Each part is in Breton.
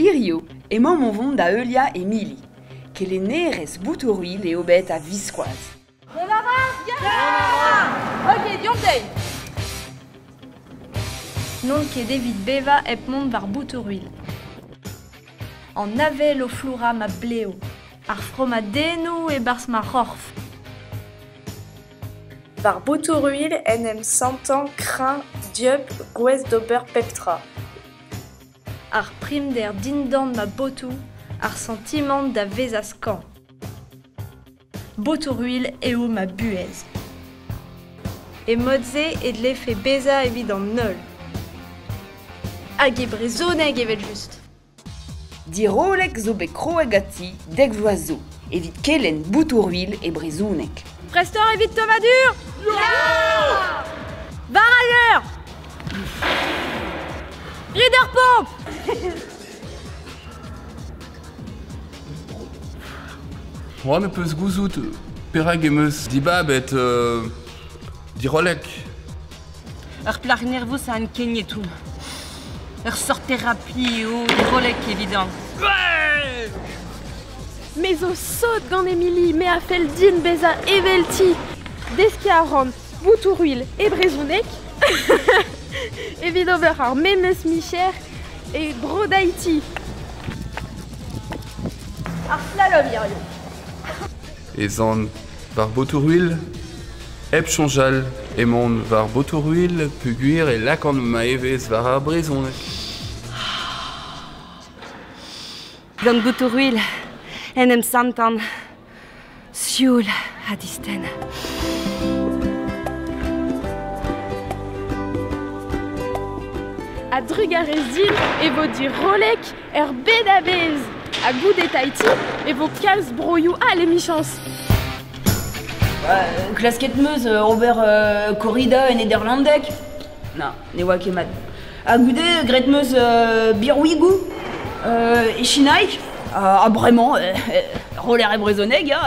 Hirio emaomp o vont da heuliañ Emili. Kelennerez Boutourwil eo bet a-viskoazh. Mont a ra? Ya! Ok, deomp dezhi! N'on ket evit bevañ hep mont war Boutourwil. An avel o flourañ ma blev, ar fromadennoù e-barzh ma c'horf. War Boutourwil en em santan kreñv, dieub, gouest d'ober pep tra. Ar primder dindan ma botoù, ar santimant da vezañ skañv. Botoù-ruilh eo ma buhez. E mod-se e dlefe bezañ evit an holl. Hag e brezhoneg evel-just. Dirollek zo bet kroet ganti dek vloaz zo evit kelenn botoù-ruilh e brezhoneg. Prest oc'h evit tommadur? Ya! War al leur! Rit ur pomp! C'hoant ho peus gouzout perak em eus dibabet dirollek? Ur plac'h nervus a ankeniet on. Ur seurt terapi eo dirollek evidon. Me zo sot gant Emily, me a fell din bezañ evelti. Deskiñ a ran boutoù-ruilh e brezhoneg evit ober ar memes micher e Bro-Daiti. Ar slalom hiziv. Ez an war botoù-ruilh hep soñjal emaon war botoù-ruilh peogwir e lakaan ma evezh war ar brezhoneg. Gant botoù-ruilh en em santan sioul ha distenn. A-drugarez din e vo dirollek er bed a-bezh. Ha goude Tahiti e vo kalz broioù all emichañs. Klasket 'm eus ober korrida e nederlandeg. Na, ne oa ket mat. Ha goude graet 'm eus birwigoù e sinaeg. Ha bremañ, roller e brezhoneg, ya,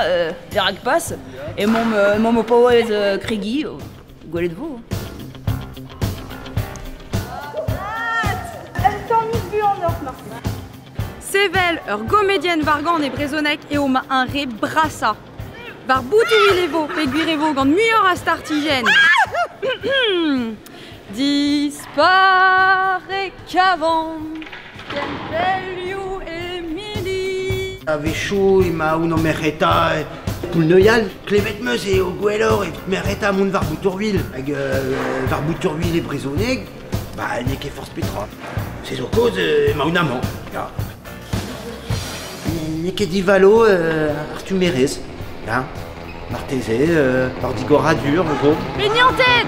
perak pas. Emaomp emaomp o paouez kregiñ, gwelet 'vo. Un tammig buanoc'h marteze. Sevel ur gomedienn war-gan e brezhoneg eo ma hunvre brasañ. War boutoù e vo peogwir e vo gant muioc'h a startijenn. Dispar e kavan kentelioù Emili. A-wechoù emaon o merc'heta Poull-Neuial. Klevet 'm eus eo gwelloc'h evit merc'heta mont war Boutourville. Hag war Boutourville e brezhoneg, ba n'eo ket forzh petra. Se zo kaoz emaon amañ, ya. N'eo ket divalo ar stummerezh, ya. Marteze, ur digoradur, en gros. Mignonted!